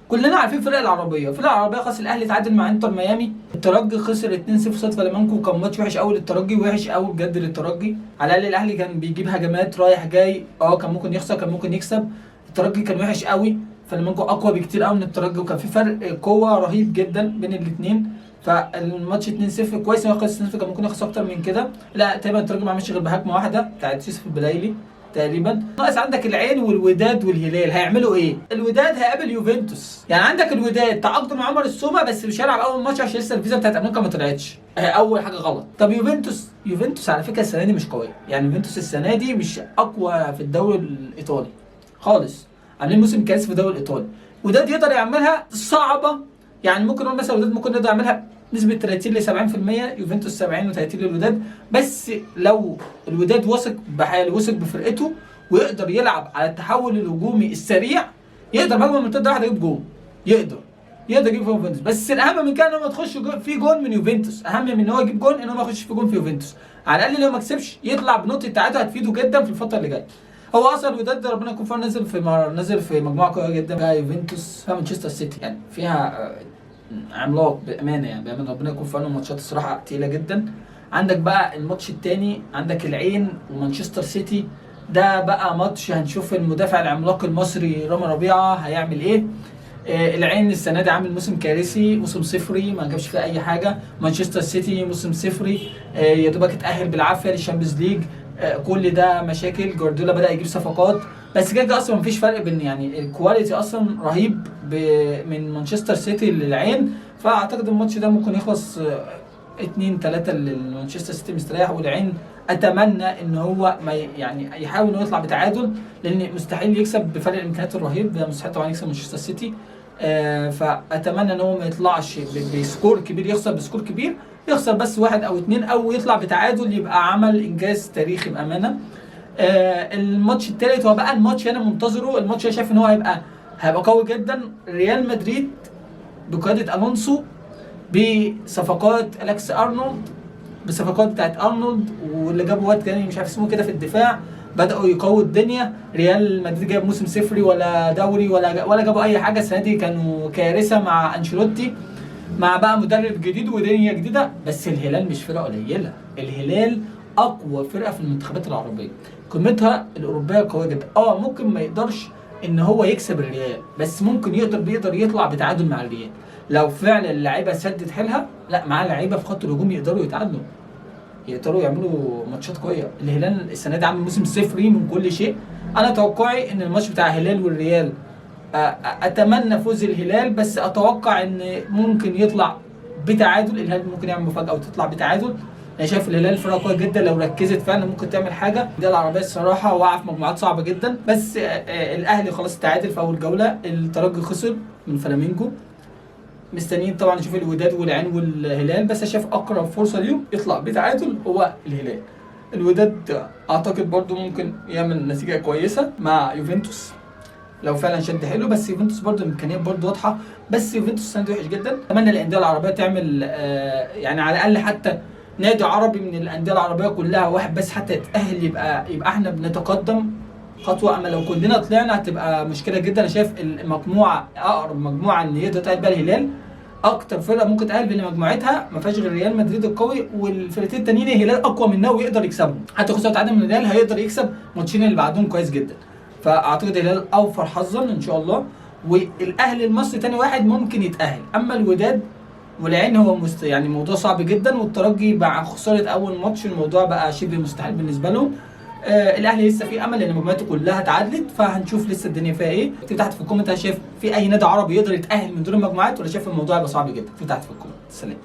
كلنا عارفين الفرق العربية، الفرق العربية خلاص، الاهلي تعادل مع انتر ميامي، الترجي خسر 2-0 قصاد فلامنكو، كان ماتش وحش قوي للترجي، وحش قوي بجد للترجي. على الاقل الاهلي كان بيجيب هجمات رايح جاي، كان ممكن يخسر كان ممكن يكسب. الترجي كان وحش قوي، فلامنكو اقوى بكتير قوي من الترجي، وكان في فرق قوة رهيب جدا بين الاثنين. فالماتش 2-0 كويس ان هو خلص 2-0، كان ممكن يخلص اكتر من كده. لا تقريبا الترجي ما عملش غير بهجمه واحدة بتاعت يوسف البلايلي تقريبا. ناقص عندك العين والوداد والهلال هيعملوا ايه؟ الوداد هيقابل يوفنتوس، يعني عندك الوداد تعاقدوا مع عمر السومه بس مش هيلعب اول ماتش عشان لسه الفيزا بتاعت امريكا ما طلعتش، اول حاجة غلط. طب يوفنتوس، يوفنتوس على فكرة السنة دي مش قوية، يعني يوفنتوس السنة دي مش اقوى في الدوري الايطالي خالص، عاملين موسم كارثي في الدوري الايطالي. وداد يقدر يعملها صعبة، يعني ممكن نقول مثلا الوداد ممكن يقدر يعملها نسبة 30 ل 70%، يوفنتوس 70 و30 للوداد. بس لو الوداد واثق بحاله، واثق بفرقته، ويقدر يلعب على التحول الهجومي السريع، يقدر بهجمه مرتدة واحدة يجيب جون، يقدر يجيب في يوفنتوس. بس الاهم من كده ان هو ما تخش في جون من يوفنتوس، اهم من ان هو يجيب جون ان هو ما يخش في جون في يوفنتوس. على الاقل لو ما كسبش يطلع بنقطة تعادل هتفيده جدا في الفترة اللي جاية. هو اصلا الوداد ربنا يكون في عونه، نزل في مجموعة قوية جدا، فيها يوفنتوس، فيها مانشستر سيتي، يعني فيها عملاق بامانه، يعني بامانه ربنا يكون في عونه، ماتشات الصراحة تقيلة جدا. عندك بقى الماتش الثاني، عندك العين ومانشستر سيتي، ده بقى ماتش هنشوف المدافع العملاق المصري رامي ربيعة هيعمل ايه. العين السنة دي عامل موسم كارثي، موسم صفري ما جابش فيه اي حاجة. مانشستر سيتي موسم صفري، يا دوبك اتاهل بالعافية لل Champions League، كل ده مشاكل. جوارديولا بدا يجيب صفقات، بس كده كده اصلا مفيش فرق بين، يعني ال quality اصلا رهيب من مانشستر سيتي للعين. فاعتقد الماتش ده ممكن يخلص 2-3 للمانشستر سيتي مستريح، والعين اتمنى ان هو ما يعني يحاول انه يطلع بتعادل، لان مستحيل يكسب بفرق الامكانيات الرهيب ده، مستحيل طبعا يكسب مانشستر سيتي. فاتمنى ان هو ما يطلعش ب score كبير، يخسر ب score كبير، يخسر بس واحد او اتنين او يطلع بتعادل، يبقى عمل انجاز تاريخي بامانه. الماتش الثالث هو بقى الماتش انا منتظره، الماتش انا شايف ان هو هيبقى قوي جدا، ريال مدريد بقيادة الونسو بصفقات اليكس ارنولد، بصفقات بتاعت ارنولد واللي جابوا واد تاني مش عارف اسمه كده في الدفاع، بداوا يقووا الدنيا. ريال مدريد جايب موسم صفري، ولا دوري ولا جابوا اي حاجة السنة دي، كانوا كارثة مع انشيلوتي، مع بقى مدرب جديد ودنيا جديدة. بس الهلال مش فرقه قليله، الهلال اقوى فرقه في المنتخبات العربية، قيمتها الاوروبية قوية جدا. ممكن ما يقدرش ان هو يكسب الريال، بس ممكن بيقدر يطلع بتعادل مع الريال لو فعلا اللعيبة سدت حيلها. لا معاه لعيبة في خط الهجوم يقدروا يتعادلوا، يقدروا يعملوا ماتشات قوية. الهلال السنة دي عامل موسم صفري من كل شيء. انا توقعي ان الماتش بتاع الهلال والريال، اتمنى فوز الهلال، بس اتوقع ان ممكن يطلع بتعادل. الهلال ممكن يعمل مفاجاة وتطلع بتعادل. انا شايف الهلال فرقه قوية جدا، لو ركزت فعلا ممكن تعمل حاجة. ده العربية الصراحة وقع في مجموعات صعبة جدا، بس الاهلي خلاص تعادل في اول جولة، الترجي خسر من فلامينجو، مستنيين طبعا نشوف الوداد والعين والهلال. بس انا شايف اقرب فرصة ليهم يطلع بتعادل هو الهلال. الوداد اعتقد برضو ممكن يعمل نتيجة كويسة مع يوفنتوس لو فعلا شد حلو، بس يوفنتوس برضو الامكانيات برضو واضحة، بس يوفنتوس السنة دي وحش جدا. اتمنى الاندية العربية تعمل يعني على الاقل حتى نادي عربي من الاندية العربية كلها واحد بس حتى يتاهل، يبقى احنا بنتقدم خطوة. اما لو كلنا طلعنا هتبقى مشكلة جدا. انا شايف المجموعة اقرب مجموعة ان يقدر يتاهل بيها الهلال، اكتر فرقه ممكن تاهل بين مجموعتها ما فيهاش غير ريال مدريد القوي، والفرقتين التانيين الهلال اقوى منه ويقدر يكسبهم، حتى خسارة تعادل من الريال هيقدر يكسب ماتشين اللي بعدهم كويس جدا. فاعتقد الهلال اوفر حظا ان شاء الله، والاهلي المصري تاني واحد ممكن يتاهل. اما الوداد والعين هو يعني موضوع صعب جدا، والترجي مع خسارة اول ماتش الموضوع بقى شبه مستحيل بالنسبة لهم. الاهلي لسه في امل لان مجموعته كلها اتعادلت، فهنشوف لسه الدنيا فيها ايه. اكتب تحت في ال comment، هل شايف في اي نادي عربي يقدر يتاهل من دور المجموعات، ولا شايف الموضوع يبقى صعب جدا؟ اكتب تحت في ال comment. سلام.